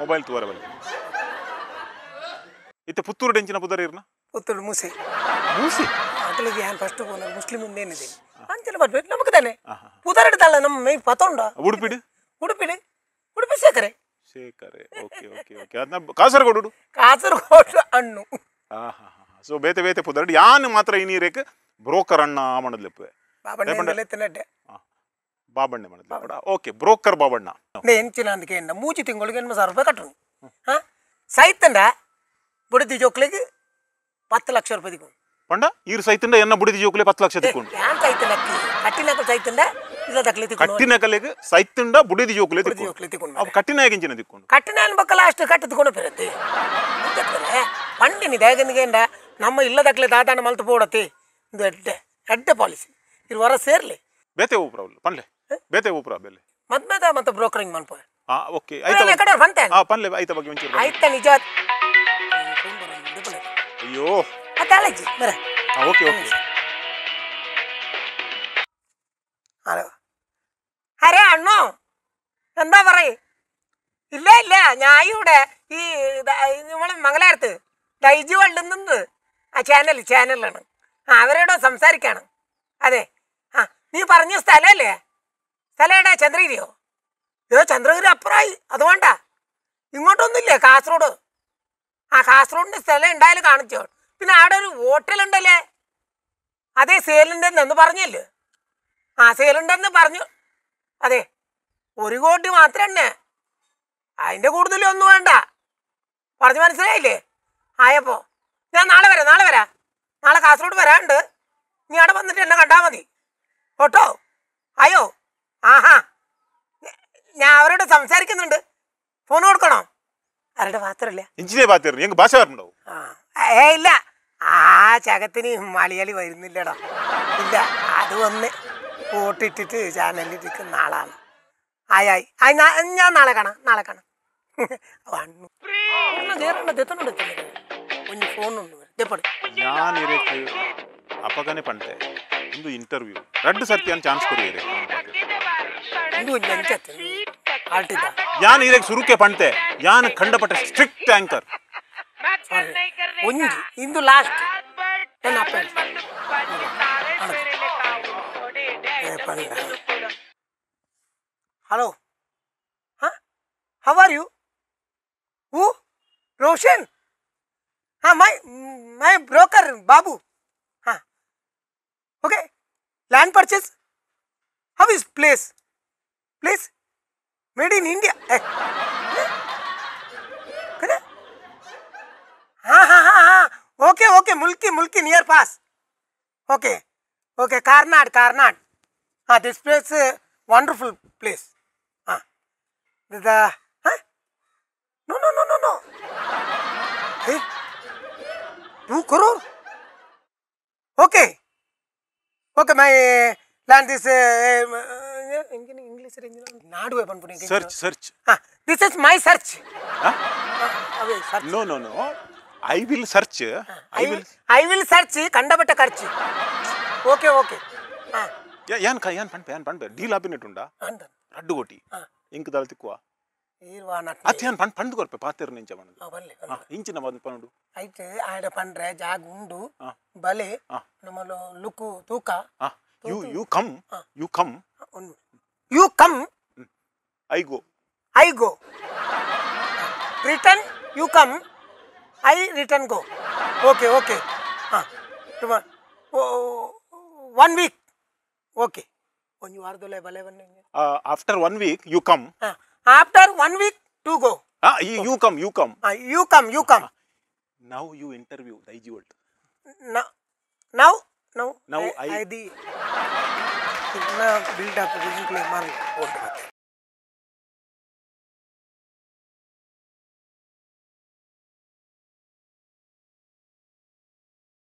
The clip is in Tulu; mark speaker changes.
Speaker 1: ಮೊಬೈಲ್ ತೂವರೆ ಬಲ್ಲಿ ಇತ್ತೆ ಪುತ್ತೂರು ಡೆಂಚಿನ ಪುದರ್ ಇರ್ನ
Speaker 2: ಪುತ್ತೂರು ಮೂಸೆ
Speaker 1: ಮೂಸೆ
Speaker 2: ಅಕಲಿಗೆ ಯಾನ್ ಫಸ್ಟ್ ಪೋನ ಮುಸ್ಲಿಂ ಉಂದೇನಿದೆ ಅಂಚನೆ ಬರ್ಬೇಕು ನಮಕ್ ತಾನೆ ಪುದರ್ ನಮ್ಮ ಮೈ ಪತೊಂಡ
Speaker 1: ಉಡುಪಿಡು
Speaker 2: ಉಡುಪಿಡು ಉಡುಪಿ ಶೇಖರೆ
Speaker 1: ಶೇಖರೆ ಓಕೆ ಓಕೆ ಓಕೆ ಅದನ್ನ ಕಾಸರಗೋಡು
Speaker 2: ಕಾಸರಗೋಡು ಅಣ್ಣು
Speaker 1: ಸೊ ಬೇತೆ ಬೇತೆ ಪುದರ್ ಯಾನ್ ಮಾತ್ರ ಈ ನೀರೇಕ್ ಬ್ರೋಕರ್ ಅಣ್ಣ ಮಣದ್ಲೆಪ್ಪೆ
Speaker 2: ಬಾಬಣ್ಣ
Speaker 1: ಬಾಬಣ್ಣ ಮಣದ್ಲೆಪ್ಪಡ ಓಕೆ ಬ್ರೋಕರ್ ಬಾಬಣ್ಣ
Speaker 2: ಎಂಚಿನ ಅಂದಕ್ಕೆ ಎಂಡ ಮೂಚಿ ತಿಂಗಳಿಗೆ 80,000 ರೂಪಾಯಿ ಕಟ್ಟರು ಹಾಂ ಸೈತಂಡ ಬುಡದಿ ಜೋಕ್ಲಿಗೆ 10 ಲಕ್ಷ ರೂಪಾಯಿ ದಿಕ್ಕು
Speaker 1: ಪಂಡ ಈರು ಸೈತಂಡ ಎನ್ನ ಬುಡದಿ ಜೋಕ್ಲೆ 10 ಲಕ್ಷ ದಿಕ್ಕೊಂಡು
Speaker 2: ಯಾನ್ ಸೈತಂಡ ಕಟ್ಟಿನಕಲ್ ಸೈತಂಡ ಇಲ್ಲ ದಕ್ಲೆ ದಿಕ್ಕೊಂಡು
Speaker 1: ಕಟ್ಟಿನಕಲೆಗೆ ಸೈತಂಡ ಬುಡದಿ ಜೋಕ್ಲೆ ದಿಕ್ಕೊಂಡು ಅವು ಕಟ್ಟಿನಾಯಕ ಇಂಚಿನ ದಿಕ್ಕೊಂಡು
Speaker 2: ಕಟ್ಟಿನಾಯನ ಬಕ್ಕಲ ಅಷ್ಟು ಕಟ್ಟಿದ್ಕೊಂಡು ಪೆರತಿ ಪಂಡಿನಿ ದಾಗನಿಗೆ ಎಂಡ ನಮ್ಮ ಇಲ್ಲ ದಕ್ಲೆ ದಾದಾನ ಮಲ್ತು ಪೋಡತಿ ಇದು ಎಡ್ಡೆ ಎಡ್ಡೆ ಪಾಲಿಸಿ ಇದು ವರ ಸೇರ್ಲಿ
Speaker 1: ಬೇತೆ ಊಪ್ರ ಪನ್ಲೆ ಬೇತೆ ಊಪ್ರ ಬೆಲೆ
Speaker 2: ಮದ್ಮೇದ ಮತ್ತೆ ಬ್ರೋಕರಿಂಗ್ ಮನ್ಪ
Speaker 1: ಹಾ ಓಕೆ ಆಯ್ತು
Speaker 2: ಕಡೆ ಬಂತೆ
Speaker 1: ಹಾ ಪನ್ಲೆ ಆಯ್ತ ಬಗ್ಗೆ ಒಂಚೂರು
Speaker 2: ಆಯ್ತ ನಿಜ
Speaker 1: ಅಯ್ಯೋ
Speaker 2: ಅತ್ತಾಳಜ್ಜಿ ಬರ
Speaker 1: ಓಕೆ ಓಕೆ
Speaker 2: ഹലോ അരേ അണ്ണോ എന്താ പറയ് ഇല്ല ഇല്ല ഞാൻ ഇവിടെ ഈ നമ്മളെ മംഗലാരത്ത് ദൈജി വേൾഡിൽ നിന്ന് ആ ചാനലാണ് ആ അവരോട് സംസാരിക്കാണ് അതെ ആ നീ പറഞ്ഞ സ്ഥലമല്ലേ സ്ഥലം എവിടെ ചന്ദ്രഗിരിയോ ഏ ചന്ദ്രഗിരി അപ്പുറമായി അത് വേണ്ട ഇങ്ങോട്ടൊന്നുമില്ലേ കാസർഗോഡ് ആ കാസർഗോഡിൻ്റെ സ്ഥലം ഉണ്ടായാലും കാണിച്ചോ പിന്നെ അവിടെ ഒരു ഹോട്ടലുണ്ടല്ലേ അതെ സേലുണ്ടെന്ന് പറഞ്ഞല്ലേ ആ സേലുണ്ടെന്ന് പറഞ്ഞു അതെ 1 കോടി മാത്രം തന്നെ അതിൻ്റെ കൂടുതലൊന്നും വേണ്ട പറഞ്ഞു മനസ്സിലായില്ലേ ആയപ്പോൾ ഞാൻ നാളെ വരാം നാളെ വരാം നാളെ കാസർഗോഡ് വരാനുണ്ട് നീ അവിടെ വന്നിട്ട് എന്നെ കണ്ടാൽ മതി കേട്ടോ അയ്യോ ആഹാ ഞാൻ അവരോട് സംസാരിക്കുന്നുണ്ട് ഫോൺ കൊടുക്കണോ അവരുടെ പാത്രമില്ല
Speaker 1: ഇഞ്ചിനെ പാത്രം ഞങ്ങൾക്ക് ഭാഷ പറഞ്ഞുണ്ടാവും
Speaker 2: ആ ഏ ഇല്ല ആ ചകത്തിന് മലയാളി വരുന്നില്ലടാ ഇല്ല അത് വന്ന് വോട്ടിട്ടിട്ട് ചാനലിട്ടിരിക്കുന്ന ആളാണ് ആയി ആയി ആയി ഞാൻ നാളെ കാണാം നാളെ കാണാം ഒന്ന് ഫോണുണ്ട്
Speaker 1: ഞാൻ ಅಪ್ಪಗನೆ ಪಂಟೆ ಒಂದು ಇಂಟರ್ವ್ಯೂ ರಡ್ಡು ಸರ್ತಿ ಅನ್ ಚಾನ್ಸ್ ಕೊಡುವಿರೆ ಯಾನ್ ಇರೇಕ್ ಸುರುಕೆ ಪಂಟೆ ಯಾನ್ ಖಂಡಪಟ್ಟ ಸ್ಟ್ರಿಕ್ಟ್ ಆಂಕರ್
Speaker 2: ಒಂಜಿ ಇಂದು ಲಾಸ್ಟ್ ಹಲೋ ಹಾಂ how are you who Roshan ಹಾಂ ಮೈ ಮೈ ಬ್ರೋಕರ್ ಬಾಬು ಹಾಂ okay land purchase how is place place made in India हाँ हाँ हाँ हाँ okay okay Mulki Mulki near pass okay okay Karnad Karnad हाँ this place wonderful place हाँ हाँ no no no no no 2 crore okay okay my land this English ನಾಡುವೆ ಬಂದ್ಬಿಡಿ
Speaker 1: search search
Speaker 2: ಹಾಂ this is my search
Speaker 1: no no no I will search
Speaker 2: I will search ಕಂಡಬಟ್ಟ ಖರ್ಚು ಓಕೆ ಓಕೆ ಹಾಂ
Speaker 1: ಯಾನ್ ಯಾನ್ ಪಂಪೆ ಯಾನ್ ಪಂಪೆ ಡೀಲ್ ಆಪಿನೆಟ್ಟುಂಡ ರಡ್ಡು ಕೋಟಿ ಇಂಕ್ ದಾಲ್ ತಿಕ್ಕುವ ಅತ್ಯಾನ್ ಪಂಡ್ ಪಂಡ್ ಕೊರ್ಪೆ ಪಾತೆರ್ ನಿಂಚ ಪಂಡು ಇಂಚಿನ ಬಂದು ಪಂಡು
Speaker 2: ಐಟ್ ಆಡ ಪಂಡ್ರೆ ಜಾಗ ಉಂಡು ಬಲೆ ನಮ್ಮಲು ಲುಕ್ಕು ತೂಕ
Speaker 1: you you come you come
Speaker 2: you come
Speaker 1: I go
Speaker 2: I go return you come I return go okay okay ಹಾಂ 1 ವೀಕ್ ಓಕೆ ಒಂದು ವಾರದಲ್ಲೇ ಬಲೆ ಬನ್ನಿ
Speaker 1: after 1 week you come
Speaker 2: after 1 week to go
Speaker 1: you come you come
Speaker 2: you come you come
Speaker 1: now you interview Daiji World
Speaker 2: now now
Speaker 1: now I
Speaker 2: the build up mall old ಮತ್ತೆ